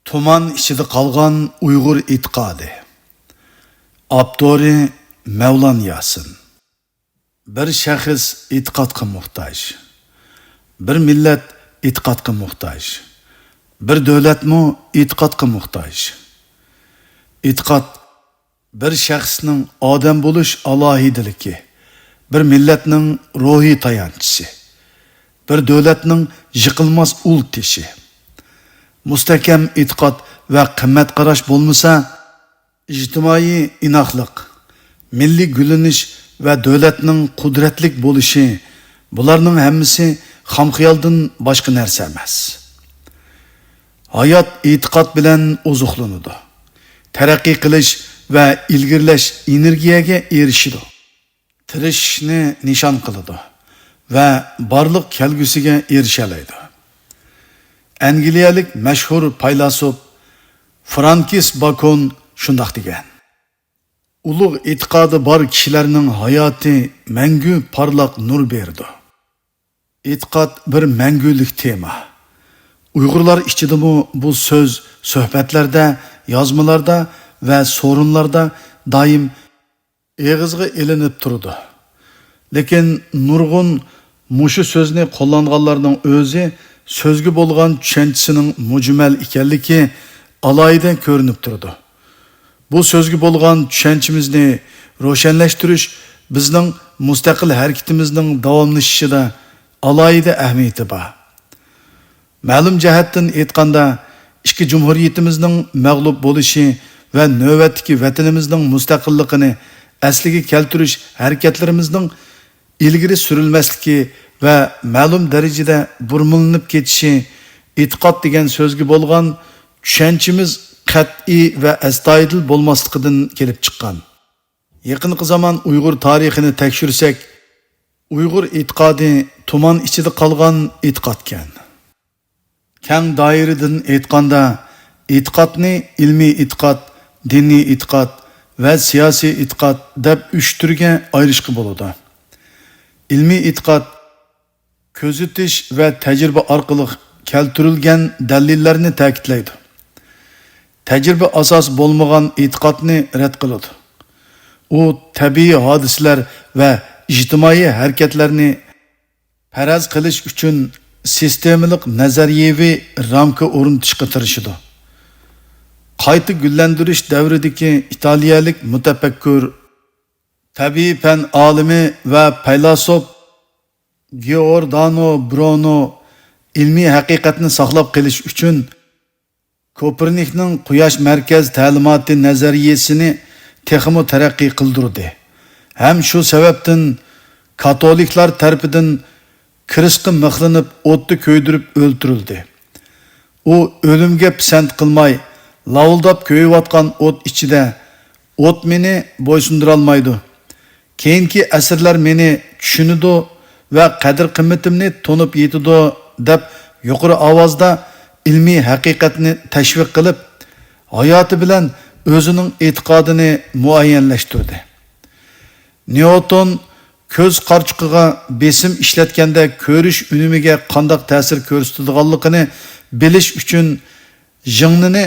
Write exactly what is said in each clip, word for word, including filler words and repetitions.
تۇمان ئىچىدە قالغان ئۇيغۇر ئېتىقادى. ئاپتورى مەۋلان ياسىن. بىر شەخس ئېتىقادقا موھتاج. بىر مىللەت ئېتىقادقا موھتاج. بىر دۆلەتمۇ ئېتىقادقا موھتاج. ئېتىقاد بىر شەخسنىڭ ئادەم بولۇش ئالاھىدىلىكى، بىر مىللەتنىڭ روھىي تايانچىسى، بىر دۆلەتنىڭ يىقىلماس ئۇل تېشى. مۇستەھكەم ئېتىقاد ۋە قىممەت قاراش بولمىسا، ئىجتىمائىي ئىناقلىق، مىللىي گۈللىنىش ۋە دۆلەتنىڭ قۇدرەتلىك بولۇشى، بۇلارنىڭ ھەممىسى خام خىيالدىن باشقا نەرسە ئەمەس. ھايات ئېتىقاد بىلەن ئوزۇقلىنىدۇ. تەرەققىي قىلىش ۋە ئىلگىرىلەش ئېنېرگىيەگە ئېرىشىدۇ. تىرىشىشنى نىشان قىلىدۇ ۋە بارلىق كەلگۈسىگە ئېرىشەلەيدۇ. ئەنگلىيەلىك مەشھۇر پەيلاسوپ فرانكىس باكون شۇنداق دېگەن: «ئۇلۇغ ئېتىقادى بار كىشىلەرنىڭ ھاياتى مەڭگۈ پارلاق نۇر بېرىدۇ.» ئېتىقاد بىر مەڭگۈلۈك تېما. ئۇيغۇرلار ئىچىدىمۇ بۇ سۆز سۆھبەتلەردە، يازمىلاردا ۋە سورۇنلاردا دائىم ئېغىزغا ئېلىنىپ تۇرىدۇ. لېكىن نۇرغۇن مۇشۇ سۆزنى قوللانغانلارنىڭ ئۆزى سۆزگە بولغان چۈشەنچىسىنىڭ مۇجمەل ئىكەنلىكى ئالاھىدە كۆرۈنۈپ تۇرىدۇ. بۇ سۆزگە بولغان چۈشەنچىمىزنى روشەنلەشتۈرۈش بىزنىڭ مۇستەقىل ھەرىكىتىمىزنىڭ داۋاملىشىشىدا ئالاھىدە ئەھمىيىتى بار. مەلۇم جەھەتتىن ئېيتقاندا، ئىككى جۇمھۇرىيىتىمىزنىڭ مەغلۇپ بولۇشى ۋە نۆۋەتتىكى ۋەتىنىمىزنىڭ مۇستەقىللىقىنى ئەسلىگە كەلتۈرۈش ھەرىكەتلىرىمىزنىڭ ئىلگىرى سۈرۈلمەسلىكى ۋە مەلۇم دەرىجىدە بۇرمىلىنىپ كېتىشى ئېتىقاد دېگەن سۆزگە بولغان چۈشەنچىمىز قەتئىي ۋە ئەستايىدىل بولماسلىقىدىن كېلىپ چىققان. يېقىنقى زامان ئۇيغۇر تارىخىنى تەكشۈرسەك، ئۇيغۇر ئېتىقادى تۇمان ئىچىدە قالغان ئېتىقادكەن. كەڭ دائىرىدىن ئېيتقاندا، ئېتىقادنى ئىلمىي ئېتىقاد، دىنىي ئېتىقاد ۋە سىياسىي ئېتىقاد دەپ ئۈچ تۈرگە ئايرىشقا بولىدۇ. ئىلمىي ئېتىقاد كۆزىتىش ۋە تەجرىبە ئارقىلىق كەلتۈرۈلگەن دەلىللەرنى تەكىتلەيدۇ. تەجرىبە ئاساس بولمىغان ئېتىقادنى رەت قىلىدۇ. ئۇ تەبىئىي ھادىسىلەر ۋە ئىجتىمائىي ھەرىكەتلەرنى پەرەز قىلىش ئۈچۈن سىستېمىلىق نەزەرىيەۋى رامكا ئورنىتىشقا تىرىشىدۇ. قايتا گۈللەندۈرۈش دەۋرىدىكى ئىتالىيەلىك مۇتەپەككۇر، تەبىئىي پەن ئالىمى ۋە پەيلاسوپ گىئوردانو برۇنو ئىلمىي ھەقىقەتنى ساقلاپ قېلىش ئۈچۈن كوپېرنىكنىڭ قۇياش مەركەز تەلىماتى نەزەرىيەسىنى تېخىمۇ تەرەققىي قىلدۇردى ھەم شۇ سەۋەبتىن كاتولىكلار تەرىپىدىن كرېستقا مىخلىنىپ ئوتتا كۆيدۈرۈپ ئۆلتۈرۈلدى. ئۇ ئۆلۈمگە پىسەنت قىلماي، لاۋۇلداپ كۆيۈۋاتقان ئوت ئىچىدە، «ئوت مېنى بويسۇندۇرالمايدۇ. كېيىنكى ئەسىرلەر مېنى چۈشىنىدۇ ۋە قەدىر-قىممىتىمنى تونۇپ يېتىدۇ» دەپ يۇقىرى ئاۋازدا ئىلمىي ھەقىقەتنى تەشۋىق قىلىپ، ھاياتى بىلەن ئۆزىنىڭ ئېتىقادىنى مۇئەييەنلەشتۈردى. نيۇتون كۆز قارىچۇقىغا بېسىم ئىشلەتكەندە كۆرۈش ئۈنۈمىگە قانداق تەسىر كۆرسىتىدىغانلىقىنى بىلىش ئۈچۈن ژىڭنىنى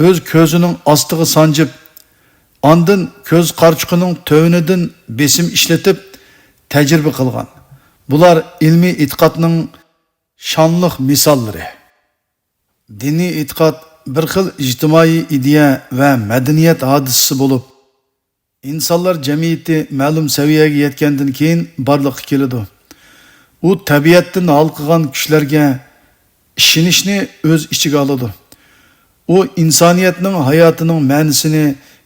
ئۆز كۆزىنىڭ ئاستىغا سانجىپ، ئاندىن كۆز قارىچۇقىنىڭ تۆۋىنىدىن بېسىم ئىشلىتىپ تەجرىبە قىلغان. بۇلار ئىلمىي ئېتىقادنىڭ شانلىق مىساللىرى. دىنىي ئېتىقاد بىر خىل ئىجتىمائىي ئىدىيە ۋە مەدەنىيەت ھادىسىسى بولۇپ، ئىنسانلار جەمئىيىتى مەلۇم سەۋىيەگە يەتكەندىن كېيىن بارلىققا كېلىدۇ. ئۇ تەبىئەتتىن ھالقىغان كۈچلەرگە ئىشىنىشنى ئۆز ئىچىگە ئالىدۇ. ئۇ ئىنسانىيەتنىڭ ھاياتىنىڭ مەنىسىنى،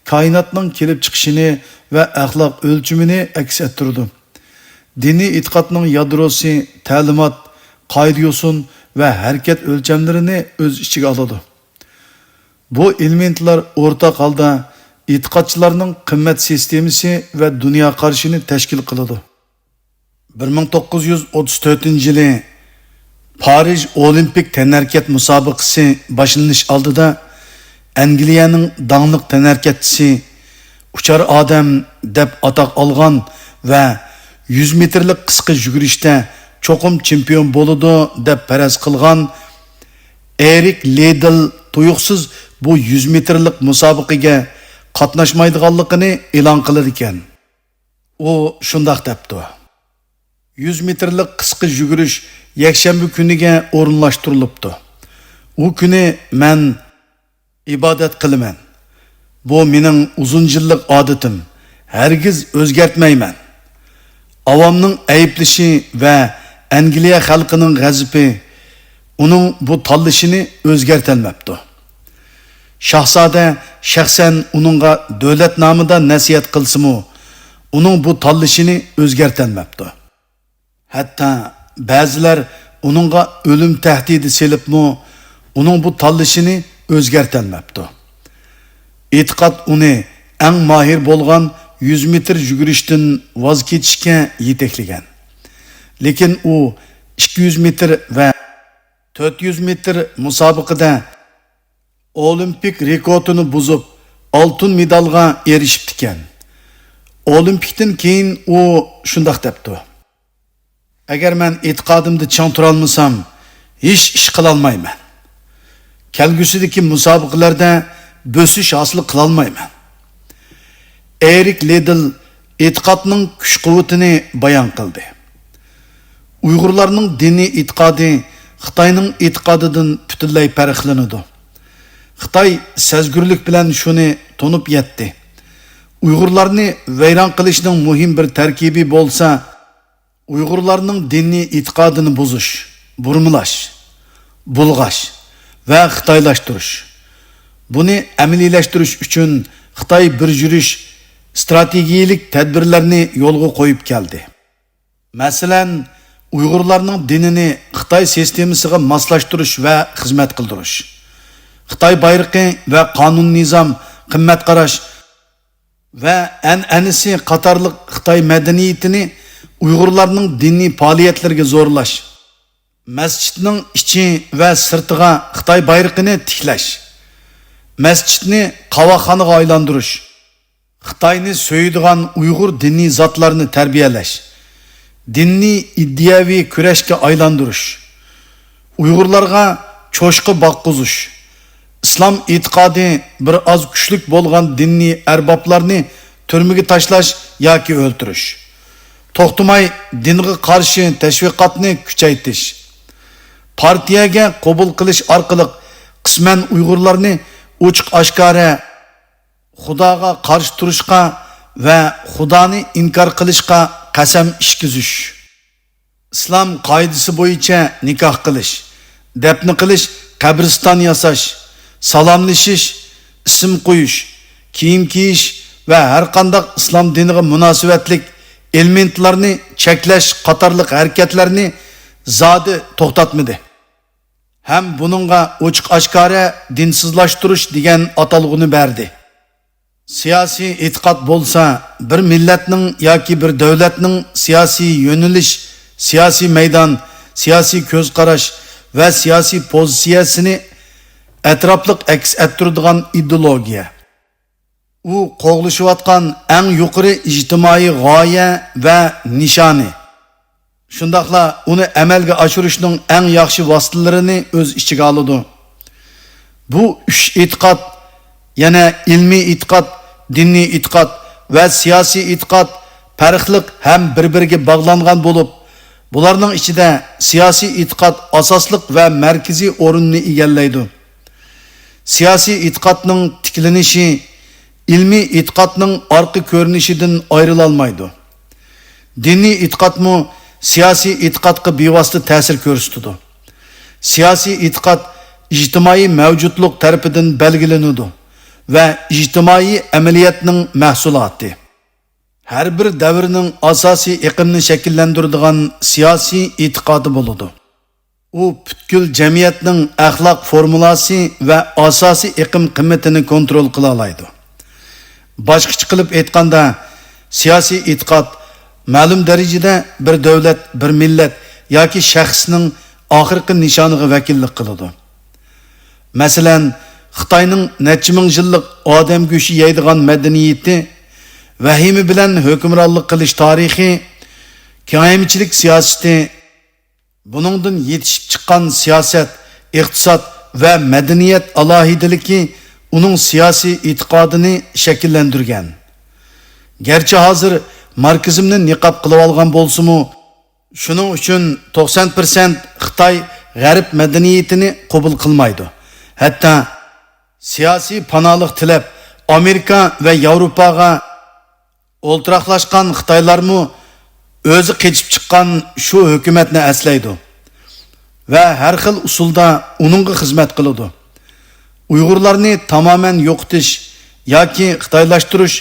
كائىناتنىڭ كېلىپ چىقىشىنى ۋە ئەخلاق ئۆلچىمىنى ئەكس ئەتتۈرىدۇ. دىنىي ئېتىقادنىڭ يادروسى تەلىمات، قائىدە-يوسۇن ۋە ھەرىكەت ئۆلچەملىرىنى ئۆز ئىچىگە ئالىدۇ. بۇ ئېلېمېنتلار ئورتاق ھالدا ئېتىقادچىلارنىڭ قىممەت سىستېمىسى ۋە دۇنيا قارىشىنى تەشكىل قىلىدۇ. بىر مىڭ توققۇز يۈز ئوتتۇز تۆتىنچى يىلى پارىژ ئولىمپىك تەنھەرىكەت مۇسابىقىسى باشلىنىش ئالدىدا ئەنگلىيەنىڭ داڭلىق تەنھەرىكەتچىسى، ئۇچار ئادەم دەپ ئاتاق ئالغان ۋە يۈز مېتىرلىق قىسقا يۈگۈرۈشتە چوقۇم چېمپىيون بولىدۇ دەپ پەرەز قىلغان ئېرىك لىدىل تۇيۇقسىز بۇ يۈز مېتىرلىق مۇسابىقىگە قاتناشمايدىغانلىقىنى ئېلان قىلىدىكەن. ئۇ شۇنداق دەپتۇ: «يۈز مېتىرلىق قىسقا يۈگۈرۈش يەكشەنبە كۈنىگە ئورۇنلاشتۇرۇلۇپتۇ. ئۇ كۈنى مەن ئىبادەت قىلىمەن. بۇ مېنىڭ ئۇزۇن يىللىق ئادىتىم، ھەرگىز ئۆزگەرتمەيمەن.» ئاۋامنىڭ ئەيىبلىشى ۋە ئەنگلىيە خەلقىنىڭ غەزىپى ئۇنىڭ بۇ تاللىشىنى ئۆزگەرتەلمەپتۇ. شاھزادە شەخسەن ئۇنىڭغا دۆلەت نامىدا نەسىھەت قىلسىمۇ، ئۇنىڭ بۇ تاللىشىنى ئۆزگەرتەلمەپتۇ. ھەتتا بەزىلەر ئۇنىڭغا ئۆلۈم تەھدىتى سېلىپمۇ، ئۇنىڭ بۇ تاللىشىنى ئۆزگەرتەلمەپتۇ. ئېتىقاد ئۇنى ئەڭ ماھىر بولغان يۈز مېتىر يۈگۈرۈشتىن ۋاز كېچىشكە يېتەكلىگەن. لېكىن ئۇ ئىككى يۈز مېتىر ۋە تۆت يۈز مېتىر مۇسابىقىدە ئولىمپىك رېكورتىنى بۇزۇپ، ئالتۇن مېدالغا ئېرىشىپتىكەن. ئولىمپىكتىن كېيىن ئۇ شۇنداق دەپتۇ: «ئەگەر مەن ئېتىقادىمدا چىڭ تۇرالمىسام، ھېچ ئىش قىلالمايمەن. كەلگۈسىدىكى مۇسابىقىلەردە بۆسۈش ھاسىل قىلالمايمەن.» ئېرىك لىدل ئېتىقادنىڭ كۈچ-قۇۋۋىتىنى بايان قىلدى. ئۇيغۇرلارنىڭ دىنىي ئېتىقادى خىتاينىڭ ئېتىقادىدىن پۈتۈنلەي پەرقلىنىدۇ. خىتاي سەزگۈرلۈك بىلەن شۇنى تونۇپ يەتتى. ئۇيغۇرلارنى ۋەيران قىلىشنىڭ مۇھىم بىر تەركىبى بولسا، ئۇيغۇرلارنىڭ دىنىي ئېتىقادىنى بۇزۇش، بۇرمىلاش، بۇلغاش ۋە خىتايلاشتۇرۇش. بۇنى ئەمەلىيلەشتۈرۈش ئۈچۈن خىتاي بىر يۈرۈش ئىستراتېگىيەلىك تەدبىرلەرنى يولغا قويۇپ كەلدى. مەسىلەن، ئۇيغۇرلارنىڭ دىنىنى خىتاي سىستېمىسىغا ماسلاشتۇرۇش ۋە خىزمەت قىلدۇرۇش، خىتاي بايرىقى ۋە قانۇن-نىزام، قىممەت قاراش ۋە ئەنئەنىسى قاتارلىق خىتاي مەدەنىيىتىنى ئۇيغۇرلارنىڭ دىنىي پائالىيەتلىرىگە زورلاش، مەسچىتنىڭ ئىچى ۋە سىرتىغا خىتاي بايرىقىنى تىكلەش، مەسچىتنى قاۋاقخانىغا ئايلاندۇرۇش، خىتاينى سۆيىدىغان ئۇيغۇر دىنىي زاتلارنى تەربىيەلەش، دىننى ئىدىيەۋى كۈرەشكە ئايلاندۇرۇش، ئۇيغۇرلارغا چوشقا باققۇزۇش، ئىسلام ئېتىقادى بىر ئاز كۈچلۈك بولغان دىنىي ئەربابلارنى تۈرمىگە تاشلاش ياكى ئۆلتۈرۈش، توختىماي دىنغا قارشى تەشۋىقاتنى كۈچەيتىش، پارتىيەگە قوبۇل قىلىش ئارقىلىق قىسمەن ئۇيغۇرلارنى ئوچۇق-ئاشكارا خۇداغا قارشى تۇرۇشقا ۋە خۇدانى ئىنكار قىلىشقا قەسەم ئىچكۈزۈش، ئىسلام قائىدىسى بويىچە نىكاھ قىلىش، دەپنە قىلىش، قەبرىستان ياساش، سالاملىشىش، ئىسىم قويۇش، كىيىم كىيىش ۋە ھەرقانداق ئىسلام دىنىغا مۇناسىۋەتلىك ئېلېمېنتلارنى چەكلەش قاتارلىق ھەرىكەتلەرنى زادى توختاتمىدى. ھەم بۇنىڭغا ئوچۇق-ئاشكارا دىنسىزلاشتۇرۇش دېگەن ئاتالغۇنى بەردى. سىياسىي ئېتىقاد بولسا بىر مىللەتنىڭ ياكى بىر دۆلەتنىڭ سىياسىي يۆنىلىش، سىياسىي مەيدان، سىياسىي كۆز قاراش ۋە سىياسىي پوزىتسىيەسىنى ئەتراپلىق ئەكس ئەتتۈرىدىغان ئىدېئولوگىيە. ئۇ قوغلىشىۋاتقان ئەڭ يۇقىرى ئىجتىمائىي غايە ۋە نىشانى، شۇنداقلا ئۇنى ئەمەلگە ئاشۇرۇشنىڭ ئەڭ ياخشى ۋاسىتىلىرىنى ئۆز ئىچىگە ئالىدۇ. بۇ ئۈچ ئېتىقاد، يەنى ئىلمىي ئېتىقاد، دىنىي ئېتىقاد ۋە سىياسىي ئېتىقاد پەرقلىق ھەم بىر-بىرىگە باغلانغان بولۇپ، بۇلارنىڭ ئىچىدە سىياسىي ئېتىقاد ئاساسلىق ۋە مەركىزىي ئورۇننى ئىگىلەيدۇ. سىياسىي ئېتىقادنىڭ تىكلىنىشى ئىلمىي ئېتىقادنىڭ ئارقا كۆرۈنۈشىدىن ئايرىلالمايدۇ. دىنىي ئېتىقادمۇ سىياسىي ئېتىقادقا بىۋاسىتە تەسىر كۆرسىتىدۇ. سىياسىي ئېتىقاد ئىجتىمائىي مەۋجۇتلۇق تەرىپىدىن بەلگىلىنىدۇ ۋە ئىجتىمائىي ئەمەلىيەتنىڭ مەھسۇلاتى. ھەر بىر دەۋرنىڭ ئاساسىي ئېقىمنى شەكىللەندۈرىدىغان سىياسىي ئېتىقادى بولىدۇ. ئۇ پۈتكۈل جەمئىيەتنىڭ ئەخلاق فورمۇلاسى ۋە ئاساسىي ئېقىم قىممىتىنى كونترول قىلالايدۇ. باشقىچە قىلىپ ئېيتقاندا، سىياسىي ئېتىقاد مەلۇم دەرىجىدە بىر دۆلەت، بىر مىللەت ياكى شەخسنىڭ ئاخىرقى نىشانىغا ۋەكىللىك قىلىدۇ. مەسىلەن، خىتاينىڭ نەچچە مىڭ يىللىق ئادەم گۆشى يەيدىغان مەدەنىيىتى، ۋەھىمە بىلەن ھۆكۈمرانلىق قىلىش تارىخى، كېڭەيمىچىلىك سىياسىتى، بۇنىڭدىن يېتىشىپ چىققان سىياسەت، ئىقتىساد ۋە مەدەنىيەت ئالاھىدىلىكى ئۇنىڭ سىياسىي ئېتىقادىنى شەكىللەندۈرگەن. گەرچە ھازىر ماركسىزمنى نىقاب قىلىۋالغان بولسىمۇ، شۇنىڭ ئۈچۈن توقسان پىرسەنت خىتاي غەرب مەدەنىيىتىنى قوبۇل قىلمايدۇ. ھەتتا سىياسىي پاناھلىق تىلەپ، ئامېرىكا ۋە ياۋروپاغا ئولتۇراقلاشقان خىتايلارمۇ ئۆزى قېچىپ چىققان شۇ ھۆكۈمەتنى ئەسلەيدۇ ۋە ھەر خىل ئۇسۇلدا ئۇنىڭغا خىزمەت قىلىدۇ. ئۇيغۇرلارنى تامامەن يوقىتىش ياكى خىتايلاشتۇرۇش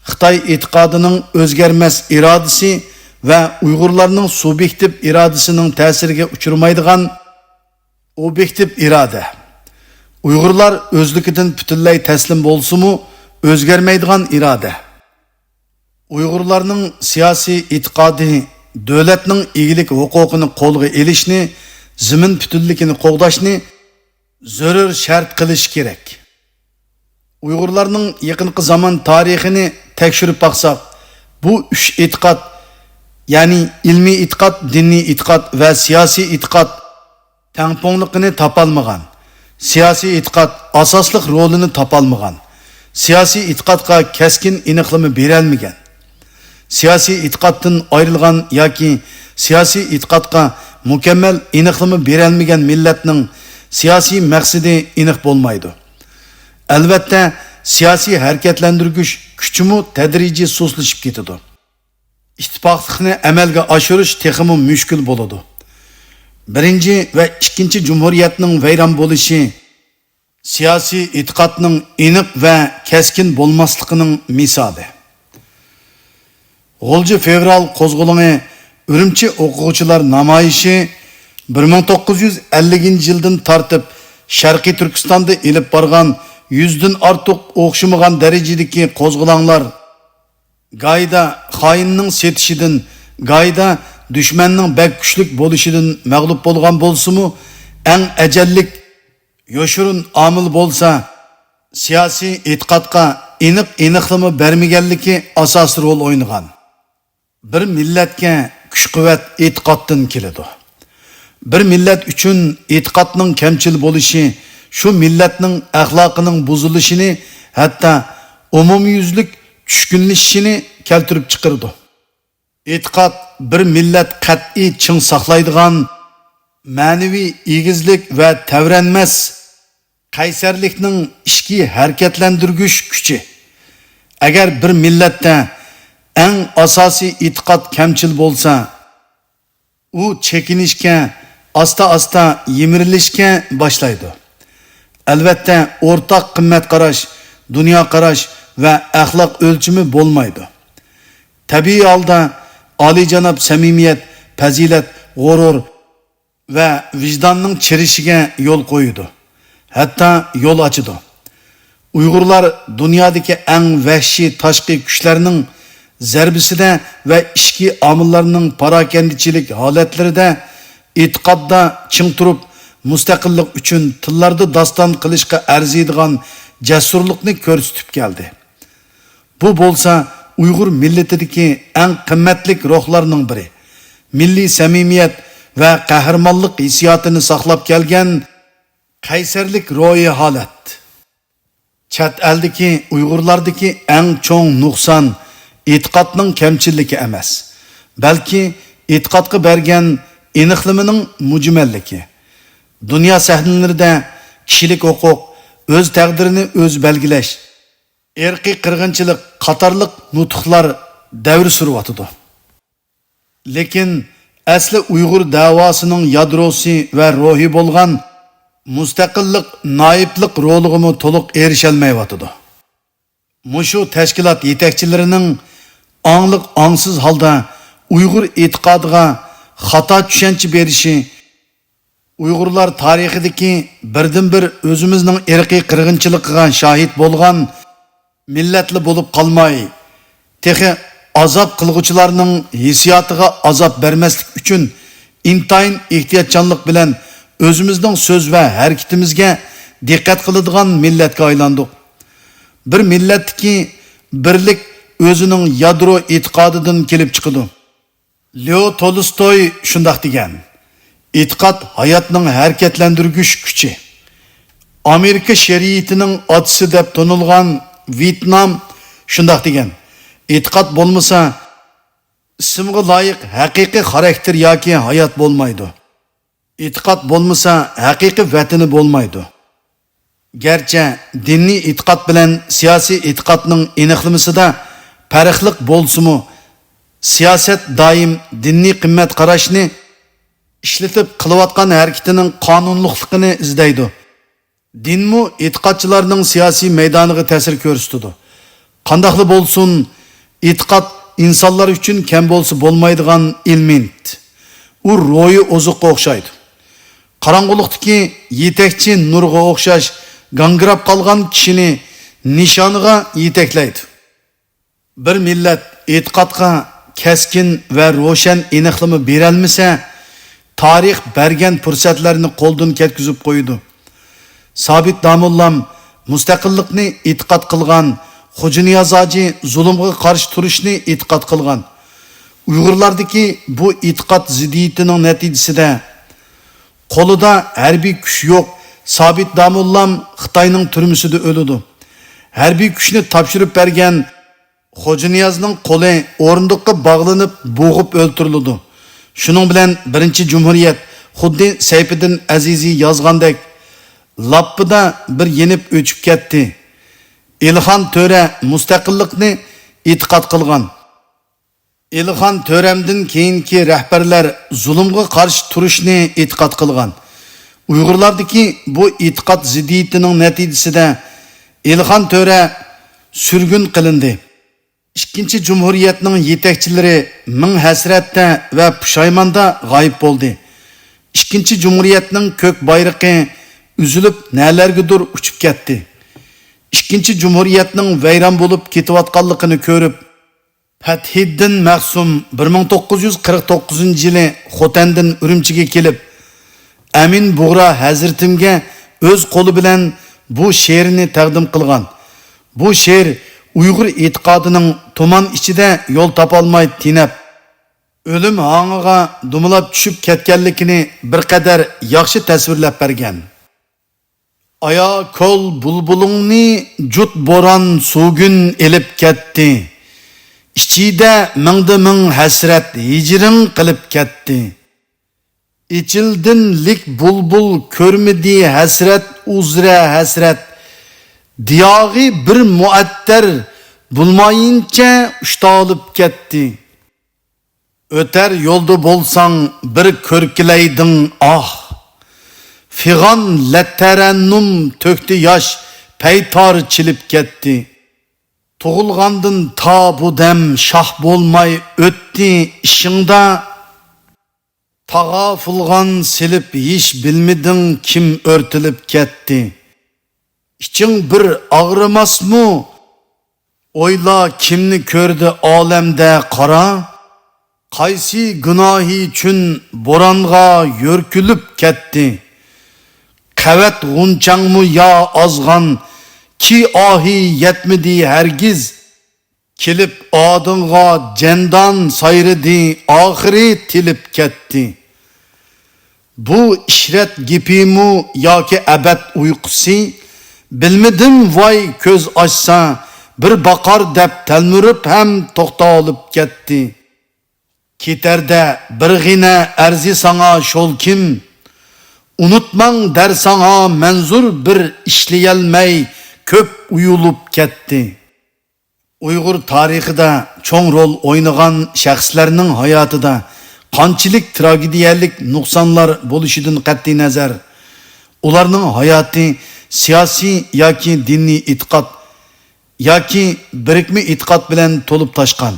خىتاي ئېتىقادىنىڭ ئۆزگەرمەس ئىرادىسى ۋە ئۇيغۇرلارنىڭ سۇبيېكتىپ ئىرادىسىنىڭ تەسىرىگە ئۇچرىمايدىغان ئوبيېكتىپ ئىرادە. ئۇيغۇرلار ئۆزلۈكىدىن پۈتۈنلەي تەسلىم بولسىمۇ، ئۆزگەرمەيدىغان ئىرادە. ئۇيغۇرلارنىڭ سىياسىي ئېتىقادى دۆلەتنىڭ ئىگىلىك ھوقۇقىنى قولغا ئېلىشنى، زېمىن پۈتۈنلۈكىنى قوغداشنى زۆرۈر شەرت قىلىشى كېرەك. ئۇيغۇرلارنىڭ يېقىنقى زامان تارىخىنى تەكشۈرۈپ باقساق، بۇ ئۈچ ئېتىقاد، يەنى ئىلمىي ئېتىقاد، دىنىي ئېتىقاد ۋە سىياسىي ئېتىقاد تەڭپۇڭلۇقىنى تاپالمىغان، سىياسىي ئېتىقاد ئاساسلىق رولىنى تاپالمىغان، سىياسىي ئېتىقادقا كەسكىن ئېنىقلىما بېرەلمىگەن، سىياسىي ئېتىقادتىن ئايرىلغان ياكى سىياسىي ئېتىقادقا مۇكەممەل ئېنىقلىما بېرەلمىگەن مىللەتنىڭ سىياسىي مەقسىتى ئېنىق بولمايدۇ. ئەلۋەتتە، سىياسىي ھەرىكەتلەندۈرگۈچ كۈچىمۇ تەدرىجىي سۇسلىشىپ كېتىدۇ. ئىتتىپاقلىقنى ئەمەلگە ئاشۇرۇش تېخىمۇ مۈشكۈل بولىدۇ. بىرىنچى ۋە ئىككىنچى جۇمھۇرىيەتنىڭ ۋەيران بولۇشى سىياسىي ئېتىقادنىڭ ئېنىق ۋە كەسكىن بولماسلىقىنىڭ مىسالى. غۇلجا فېۋرال قوزغىلىڭى، ئۈرۈمچى ئوقۇغۇچىلار نامايىشى بىر مىڭ توققۇز يۈز ئەللىكىنچى يىلدىن تارتىپ شەرقىي تۈركىستاندا ئېلىپ بارغان يۈزدىن ئارتۇق ئوخشىمىغان دەرىجىدىكى قوزغىلاڭلار گاھىدا خائىننىڭ سېتىشىدىن، گاھىدا دۈشمەننىڭ بەك كۈچلۈك بولۇشىدىن مەغلۇپ بولغان بولسىمۇ، ئەڭ ئەجەللىك يوشۇرۇن ئامىل بولسا، سىياسىي ئېتىقادقا ئېنىق ئېنىقلىما بەرمىگەنلىكى ئاساسىي رول ئوينىغان. بىر مىللەتكە كۈچ-قۇۋۋەت ئېتىقادتىن كېلىدۇ. بىر مىللەت ئۈچۈن ئېتىقادنىڭ كەمچىل بولۇشى شۇ مىللەتنىڭ ئەخلاقىنىڭ بۇزۇلۇشىنى، ھەتتا ئومۇميۈزلۈك چۈشكۈنلىشىشىنى كەلتۈرۈپ چىقىرىدۇ. ئېتىقاد بىر مىللەت قەتئىي چىڭ ساقلايدىغان مەنىۋى ئېگىزلىك ۋە تەۋرەنمەس قەيسەرلىكنىڭ ئىچكى ھەرىكەتلەندۈرگۈچ كۈچى. ئەگەر بىر مىللەتتە ئەڭ ئاساسىي ئېتىقاد كەمچىل بولسا، ئۇ چېكىنىشكە، ئاستا-ئاستا يىمىرىلىشكە باشلايدۇ. ئەلۋەتتە، ئورتاق قىممەت قاراش، دۇنيا قاراش ۋە ئەخلاق ئۆلچىمى بولمايدۇ. تەبىئىي ھالدا ئالىيجاناب سەمىمىيەت، پەزىلەت، غۇرۇر ۋە ۋىجداننىڭ چىرىشىگە يول قويىدۇ، ھەتتا يول ئاچىدۇ. ئۇيغۇرلار دۇنيادىكى ئەڭ ۋەھشىي تاشقى كۈچلەرنىڭ زەربىسىدە ۋە ئىچكى ئامىللارنىڭ پاراكەندىچىلىك ھالەتلىرىدە ئېتىقادتا چىڭ تۇرۇپ، مۇستەقىللىق ئۈچۈن تىللاردا داستان قىلىشقا ئەرزىيدىغان جەسۇرلۇقنى كۆرسىتىپ كەلدى. بۇ بولسا ئۇيغۇر مىللىتىدىكى ئەڭ قىممەتلىك روھلارنىڭ بىرى، مىللىي سەمىمىيەت ۋە قەھرىمانلىق ھېسسىياتىنى ساقلاپ كەلگەن قەيسەرلىك روھىي ھالەت. چەت ئەلدىكى ئۇيغۇرلاردىكى ئەڭ چوڭ نۇقسان ئېتىقادنىڭ كەمچىللىكى ئەمەس، بەلكى ئېتىقادقا بەرگەن ئېنىقلىمىنىڭ مۈجمەللىكى. دۇنيا سەھنىلىرىدە كىشىلىك ھوقۇق، ئۆز تەقدىرىنى ئۆزى بەلگىلەش، ئىرقىي قىرغىنچىلىق قاتارلىق نۇتۇقلار دەۋر سۈرۈۋاتىدۇ. لېكىن ئەسلى ئۇيغۇر دەۋاسىنىڭ يادروسى ۋە روھى بولغان مۇستەقىللىق نائىبلىق رولىغىمۇ تولۇق ئېرىشەلمەيۋاتىدۇ. مۇشۇ تەشكىلات يېتەكچىلىرىنىڭ ئاڭلىق-ئاڭسىز ھالدا ئۇيغۇر ئېتىقادىغا خاتا چۈشەنچە بېرىشى، ئۇيغۇرلار تارىخىدىكى بىردىنبىر ئۆزىمىزنىڭ ئىرقىي قىرغىنچىلىقىغا شاھىت بولغان مىللەتلا بولۇپ قالماي، تېخى ئازاب قىلغۇچىلارنىڭ ھېسسىياتىغا ئازاب بەرمەسلىك ئۈچۈن ئىنتايىن ئېھتىياتچانلىق بىلەن ئۆزىمىزنىڭ سۆز ۋە ھەرىكىتىمىزگە دىققەت قىلىدىغان مىللەتكە ئايلاندۇق. بىر مىللەتتىكى بىرلىك ئۆزىنىڭ يادرو ئېتىقادىدىن كېلىپ چىقىدۇ. لېئو تولستوي شۇنداق دېگەن: «ئېتىقاد ھاياتنىڭ ھەرىكەتلەندۈرگۈچ كۈچى.» ئامېرىكا شېرىئىتىنىڭ ئاتىسى دەپ تونۇلغان ۋېيتنام شۇنداق دېگەن: «ئېتىقاد بولمىسا، ئىسىمغا لايىق ھەقىقىي خاراكتېر ياكى ھايات بولمايدۇ. ئېتىقاد بولمىسا، ھەقىقىي ۋەتىنى بولمايدۇ.» گەرچە دىنىي ئېتىقاد بىلەن سىياسىي ئېتىقادنىڭ ئېنىقلىمىسىدا پەرقلىق بولسىمۇ، سىياسەت دائىم دىنىي قىممەت قاراشنى ئىشلىتىپ قىلىۋاتقان ھەرىكىتىنىڭ قانۇنلۇقلۇقىنى ئىزدەيدۇ. دىنمۇ ئېتىقادچىلارنىڭ سىياسىي مەيدانىغا تەسىر كۆرسىتىدۇ. قانداقلا بولسۇن، ئېتىقاد ئىنسانلار ئۈچۈن كەم بولسا بولمايدىغان ئېلېمېنت. ئۇ روھىي ئوزۇققا ئوخشايدۇ. قاراڭغۇلۇقتىكى يېتەكچى نۇرغا ئوخشاش گاڭگىراپ قالغان كىشىنى نىشانىغا يېتەكلەيدۇ. بىر مىللەت ئېتىقادقا كەسكىن ۋە روشەن ئېنىقلىما بېرەلمىسە، تارىخ بەرگەن پۇرسەتلەرنى قولدىن كەتكۈزۈپ قويىدۇ. سابىت داموللام مۇستەقىللىقنى ئېتىقاد قىلغان، خوجانىياز ھاجى زۇلۇمغا قارشى تۇرۇشنى ئېتىقاد قىلغان. ئۇيغۇرلاردىكى بۇ ئېتىقاد زىددىيىتىنىڭ نەتىجىسىدە، قولىدا ھەربىي كۈچ يوق سابىت داموللام خىتاينىڭ تۈرمىسىدە ئۆلىدۇ. ھەربىي كۈچنى تاپشۇرۇپ بەرگەن خوجانىيازنىڭ قولى ئورۇندۇققا باغلىنىپ، بوغۇپ ئۆلتۈرۈلىدۇ. شۇنىڭ بىلەن بىرىنچى جۇمھۇرىيەت، خۇددى سەيپىدىن ئەزىزى يازغاندەك، لاپپىدا بىر يېنىپ ئۆچۈپ كەتتى. ئېلىخان تۆرە مۇستەقىللىقنى ئېتىقاد قىلغان. ئېلىخان تۆرەمدىن كېيىنكى رەھبەرلەر زۇلۇمغا قارشى تۇرۇشنى ئېتىقاد قىلغان. ئۇيغۇرلاردىكى بۇ ئېتىقاد زىددىيىتىنىڭ نەتىجىسىدە ئېلىخان تۆرە سۈرگۈن قىلىندى. ئىككىنچى جۇمھۇرىيەتنىڭ يېتەكچىلىرى مىڭ ھەسرەتتە ۋە پۇشايماندا غايىب بولدى. ئىككىنچى جۇمھۇرىيەتنىڭ كۆك بايرىقى ئۈزۈلۈپ نەلەرگىدۇر ئۇچۇپ كەتتى. ئىككىنچى جۇمھۇرىيەتنىڭ ۋەيران بولۇپ كېتىۋاتقانلىقىنى كۆرۈپ، پەتھىدىن مەخسۇم بىر مىڭ توققۇز يۈز قىرىق توققۇزىنچى يىلى خوتەندىن ئۈرۈمچىگە كېلىپ، ئەمىن بۇغرا ھەزرىتىمگە ئۆز قولى بىلەن بۇ شېئىرنى تەقدىم قىلغان. بۇ شېئىر ئۇيغۇر ئېتىقادىنىڭ تۇمان ئىچىدە يول تاپالماي تېنەپ، ئۆلۈم ھاڭىغا دومىلاپ چۈشۈپ كەتكەنلىكىنى بىر قەدەر ياخشى تەسۋىرلەپ بەرگەن. ئايا كول بۇلبۇلۇڭنى جۇت بوران سۇگۈن ئېلىپ كەتتى. ئىچىدە مىڭدا مىڭ ھەسرەت ھىجرىڭ قىلىپ كەتتى. ئېچىلدىن لىك بۇلبۇل كۆرمىدى ھەسرەت ئۇزرە ھەسرەت. دىياغى بىر مۇئەتتەر بولمايىنچە ئۇشتالىپ كەتتى. ئۆتەر يولدا بولساڭ بىر كۆركىلەيدىڭ ئاھ. فىغان لەتەرەننۇم تۆكتى ياش، پەيتار چېلىپ كەتتى. تۇغۇلغاندىن تا بۇ دەم شاھ بولماي ئۆتتى ئىشىڭدا. تاغا فۇلغان سېلىپ ھېچ بىلمىدىڭ كىم ئۆرتىلىپ كەتتى. ئىچىڭ بىر ئاغرىماسمۇ؟ ئويلا كىمنى كۆردى ئالەمدە قارا؟ قايسى گۇناھى ئۈچۈن بورانغا يۆركىلىپ كەتتى؟ قەۋەت غۇنچەڭمۇ يا ئازغان، كى ئاھى يەتمىدى ھەرگىز. كېلىپ ئادىڭغا جەندان سايرىدى، ئاخىرى تىلىپ كەتتى. بۇ ئىشرەت گېپىمۇ ياكى ئەبەد ئۇيقۇسى؟ بىلمىدىم ۋاي كۆز ئاچسا، بىر باقار دەپ تەلمۈرۈپ ھەم توختالىپ كەتتى. كېتەردە بىر غىنە ئەرزى ساڭا شول كىم؟ ئۇنۇتماڭ دەر ساڭا مەنزۇر بىر ئىشلىيەلمەي كۆپ ئۇيۇلۇپ كەتتى. ئۇيغۇر تارىخىدا چوڭ رول ئوينىغان شەخسلەرنىڭ ھاياتىدا قانچىلىك تراگېدىيەلىك نۇقسانلار بولۇشىدىن قەتئىينەزەر، ئۇلارنىڭ ھاياتى سىياسىي ياكى دىنىي ئېتىقاد ياكى بىرىكمە ئېتىقاد بىلەن تولۇپ تاشقان.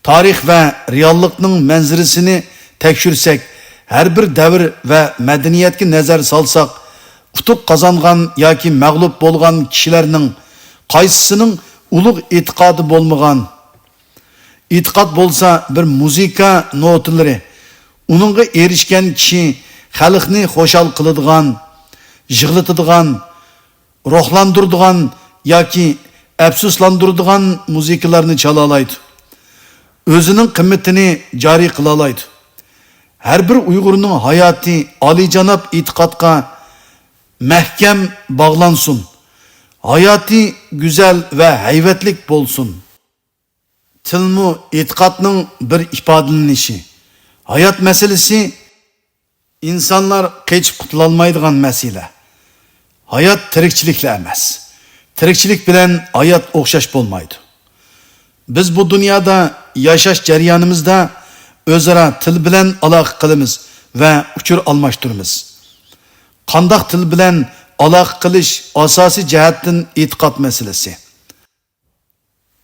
تارىخ ۋە رېئاللىقنىڭ مەنزىرىسىنى تەكشۈرسەك، ھەر بىر دەۋر ۋە مەدەنىيەتكە نەزەر سالساق، ئۇتۇق قازانغان ياكى مەغلۇپ بولغان كىشىلەرنىڭ قايسىسىنىڭ ئۇلۇغ ئېتىقادى بولمىغان؟ ئېتىقاد بولسا بىر مۇزىكا نوتىلىرى، ئۇنىڭغا ئېرىشكەن كىشى خەلقنى خۇشال قىلىدىغان، يىغلىتىدىغان، روھلاندۇرىدىغان ياكى ئەپسۇسلاندۇرىدىغان مۇزىكىلارنى چالالايدۇ. ئۆزىنىڭ قىممىتىنى جارى قىلالايدۇ. ھەر بىر ئۇيغۇرنىڭ ھاياتى ئالىيجاناب ئېتىقادقا، مەھكەم باغلانسۇن، ھاياتى گۈزەل ۋە ھەيۋەتلىك بولسۇن. تىلمۇ ئېتىقادنىڭ بىر ئىپادىلىنىشى. ھايات مەسىلىسى ئىنسانلار قېچىپ قۇتۇلالمايدىغان مەسىلە. ھايات تىرىكچىلىكلا ئەمەس. تىرىكچىلىك بىلەن ھايات ئوخشاش بولمايدۇ. بىز بۇ دۇنيادا ياشاش جەريانىمىزدا ئۆزئارا تىل بىلەن ئالاقە قىلىمىز ۋە ئۇچۇر ئالماشتۇرىمىز. قانداق تىل بىلەن ئالاقە قىلىش ئاساسىي جەھەتتىن ئېتىقاد مەسىلىسى.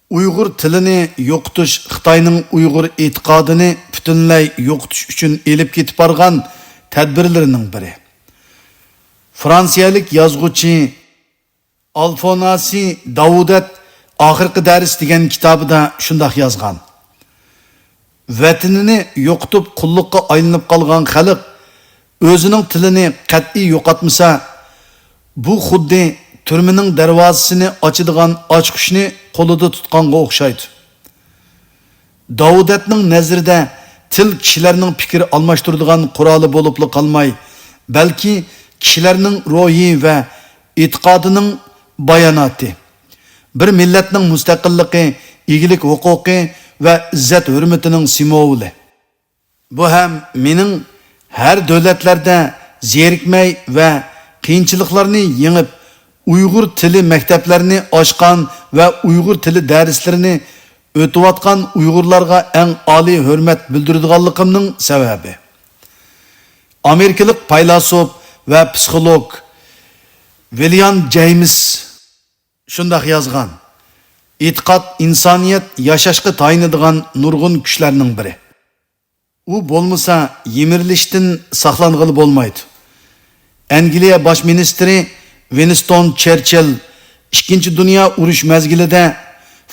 ئۇيغۇر تىلىنى يوقىتىش خىتاينىڭ ئۇيغۇر ئېتىقادىنى پۈتۈنلەي يوقىتىش ئۈچۈن ئېلىپ كېتىپ بارغان تەدبىرلىرىنىڭ بىرى. فرانسىيەلىك يازغۇچى ئالفوناسى داۋۇدەت ئاخىرقى دەرس دېگەن كىتابىدا شۇنداق يازغان: ۋەتىنىنى يوقىتىپ قۇللۇققا ئايلىنىپ قالغان خەلق ئۆزىنىڭ تىلىنى قەتئىي يوقاتمىسا، بۇ خۇددى تۈرمىنىڭ دەرۋازىسىنى ئاچىدىغان ئاچقۇچنى قولىدا تۇتقانغا ئوخشايدۇ. داۋۇدەتنىڭ نەزىرىدە تىل كىشىلەرنىڭ پىكىر ئالماشتۇرىدىغان قورالى بولۇپلا قالماي، بەلكى كىشىلەرنىڭ روھى ۋە ئېتىقادىنىڭ باياناتى، بىر مىللەتنىڭ مۇستەقىللىقى، ئىگىلىك ھوقۇقى ۋە ئىززەت-ھۆرمىتىنىڭ سىمۋولى. بۇ ھەم مېنىڭ ھەر دۆلەتلەردە زېرىكمەي ۋە قىيىنچىلىقلارنى يېڭىپ، ئۇيغۇر تىلى مەكتەپلەرنى ئاچقان ۋە ئۇيغۇر تىلى دەرسلىرىنى ئۆتۈۋاتقان ئۇيغۇرلارغا ئەڭ ئالىي ھۆرمەت بىلدۈرىدىغانلىقىمنىڭ سەۋەبى. ئامېرىكىلىق پەيلاسوپ ۋە پسىخولوگ ۋىليام جېيمىس شۇنداق يازغان: ئېتىقاد ئىنسانىيەت ياشاشقا تايىنىدىغان نۇرغۇن كۈچلەرنىڭ بىرى. ئۇ بولمىسا، يىمىرىلىشتىن ساقلانغىلى بولمايدۇ. ئەنگلىيە باش مىنىستىرى ۋىنستون چېرچىل ئىككىنچى دۇنيا ئۇرۇش مەزگىلىدە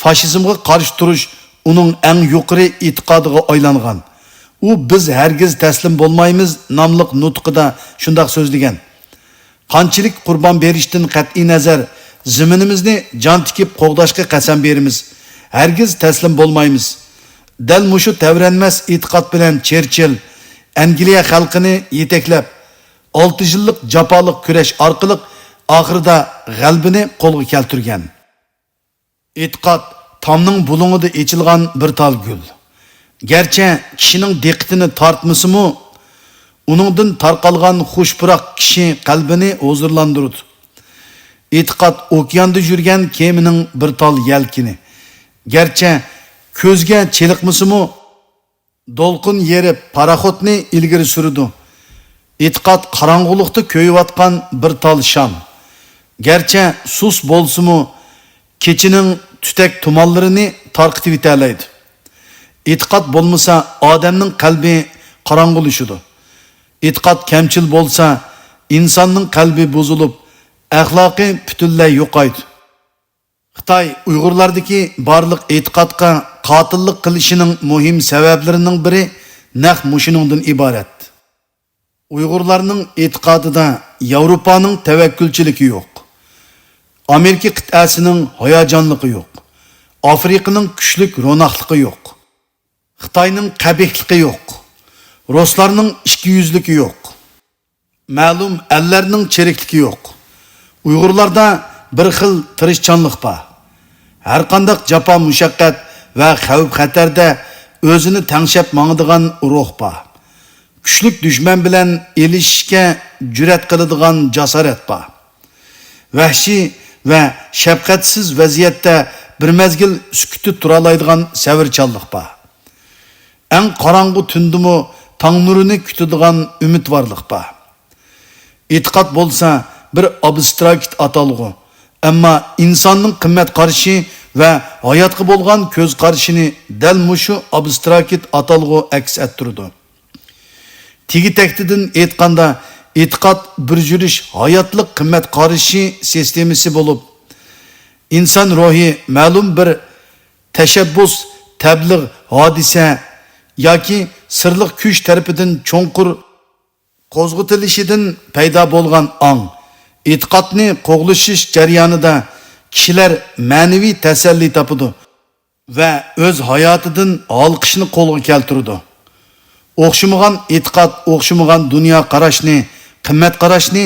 فاشىزمغا قارشى تۇرۇش ئۇنىڭ ئەڭ يۇقىرى ئېتىقادىغا ئايلانغان. ئۇ بىز ھەرگىز تەسلىم بولمايمىز ناملىق نۇتقىدا شۇنداق سۆزلىگەن: قانچىلىك قۇربان بېرىشتىن قەتئىينەزەر، زېمىنىمىزنى جان تىكىپ قوغداشقا قەسەم بېرىمىز. ھەرگىز تەسلىم بولمايمىز. دەل مۇشۇ تەۋرەنمەس ئېتىقاد بىلەن چېرچىل ئەنگلىيە خەلقىنى يېتەكلەپ، ئالتە يىللىق جاپالىق كۈرەش ئارقىلىق ئاخىرىدا غەلىبىنى قولغا كەلتۈرگەن. ئېتىقاد تامنىڭ بۇلۇڭىدا ئېچىلغان بىر تال گۈل. گەرچە كىشىنىڭ دىققىتىنى تارتمىسىمۇ، ئۇنىڭدىن تارقالغان خۇش پۇراق كىشى قەلبىنى ھۇزۇرلاندۇرىدۇ. ئېتىقاد ئوكياندا يۈرگەن كېمىنىڭ بىر تال يەلكىنى. گەرچە كۆزگە چېلىقمىسىمۇ، دولقۇن يېرىپ، پاراخوتنى ئىلگىرى سۈرىدۇ. ئېتىقاد قاراڭغۇلۇقتا كۆيۈۋاتقان بىر تال شام. گەرچە سۇس بولسىمۇ، كېچىنىڭ تۈتەك تۇمانلىرىنى تارقىتىۋېتەلەيدۇ. ئېتىقاد بولمىسا، ئادەمنىڭ قەلبى قاراڭغۇلىشىدۇ. ئېتىقاد كەمچىل بولسا، ئىنساننىڭ قەلبى بۇزۇلۇپ، ئەخلاقى پۈتۈنلەي يوقايدۇ. خىتاي ئۇيغۇرلاردىكى بارلىق ئېتىقادقا قاتىللىق قىلىشىنىڭ مۇھىم سەۋەبلىرىنىڭ بىرى نەق مۇشۇنىڭدىن ئىبارەت. ئۇيغۇرلارنىڭ ئېتىقادىدا ياۋروپانىڭ تەۋەككۈلچىلىكى يوق. ئامېرىكا قىتئەسىنىڭ ھاياجانلىقى يوق. ئافرىقىنىڭ كۈچلۈك روناقلىقى يوق. خىتاينىڭ قەبىھلىقى يوق. رۇسلارنىڭ ئىككىيۈزلۈكى يوق. مەلۇم ئەللەرنىڭ چىرىكلىكى يوق. ئۇيغۇرلاردا بىر خىل تىرىشچانلىق بار. ھەرقانداق جاپا-مۇشەققەت ۋە خەۋپ-خەتەردە ئۆزىنى تەڭشەپ ماڭىدىغان روھ بار. كۈچلۈك دۈشمەن بىلەن ئېلىشىشكە جۈرئەت قىلىدىغان جاسارەت بار. ۋەھشىي ۋە شەپقەتسىز ۋەزىيەتتە بىر مەزگىل سۈكۈتتە تۇرالايدىغان سەۋرچانلىق بار. ئەڭ قاراڭغۇ تۈندىمۇ تاڭ نۇرىنى كۈتىدىغان ئۈمىدۋارلىق بار. ئېتىقاد بولسا بىر ئابستراكت ئاتالغۇ، ئەمما ئىنساننىڭ قىممەت قارىشى ۋە ھاياتقا بولغان كۆز قارىشىنى دەل مۇشۇ ئابستراكت ئاتالغۇ ئەكس ئەتتۈرىدۇ. تېگى-تەكتىدىن ئېيتقاندا، ئېتىقاد بىر يۈرۈش ھاياتلىق قىممەت قارىشى سىستېمىسى بولۇپ، ئىنسان روھى مەلۇم بىر تەشەببۇس، تەبلىغ، ھادىسە ياكى سىرلىق كۈچ تەرىپىدىن چوڭقۇر قوزغىتىلىشىدىن پەيدا بولغان ئاڭ، ئېتىقادنى قوغلىشىش جەريانىدا كىشىلەر مەنىۋى تەسەللى تاپىدۇ ۋە ئۆز ھاياتىدىن ھالقىشنى قولغا كەلتۈرىدۇ. ئوخشىمىغان ئېتىقاد، ئوخشىمىغان دۇنيا قاراشنى، قىممەت قاراشنى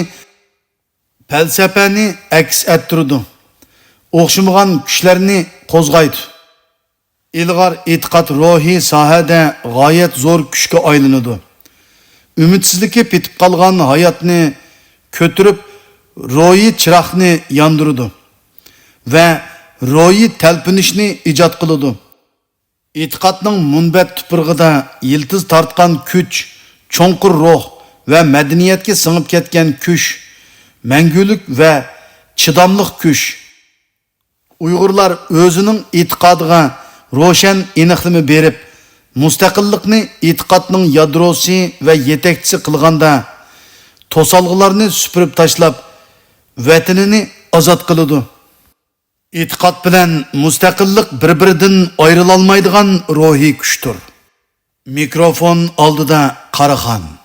پەلسەپەنى ئەكس ئەتتۈرىدۇ. ئوخشىمىغان كۈچلەرنى قوزغايدۇ. ئىلغار ئېتىقاد روھىي ساھەدە غايەت زور كۈچكە ئايلىنىدۇ. ئۈمىدسىزلىكى پېتىپ قالغان ھاياتنى كۆتۈرۈپ، روھىي چىراغنى ياندۇرىدۇ ۋە روھىي تەلپۈنۈشنى ئىجاد قىلىدۇ. ئېتىقادنىڭ مۇنبەت تۇپرىقىدا يىلتىز تارتقان كۈچ، چوڭقۇر روھ ۋە مەدەنىيەتكە سىڭىپ كەتكەن كۈچ، مەڭگۈلۈك ۋە چىداملىق كۈچ. ئۇيغۇرلار ئۆزىنىڭ ئېتىقادىغا روشەن ئېنىقلىما بېرىپ، مۇستەقىللىقنى ئېتىقادنىڭ يادروسى ۋە يېتەكچىسى قىلغاندا، توسالغۇلارنى سۈپۈرۈپ تاشلاپ، ۋەتىنىنى ئازاد قىلىدۇ. ئېتىقاد بىلەن مۇستەقىللىق بىر-بىرىدىن ئايرىلالمايدىغان روھىي كۈچتۇر. مىكروفون ئالدىدا قاراخان.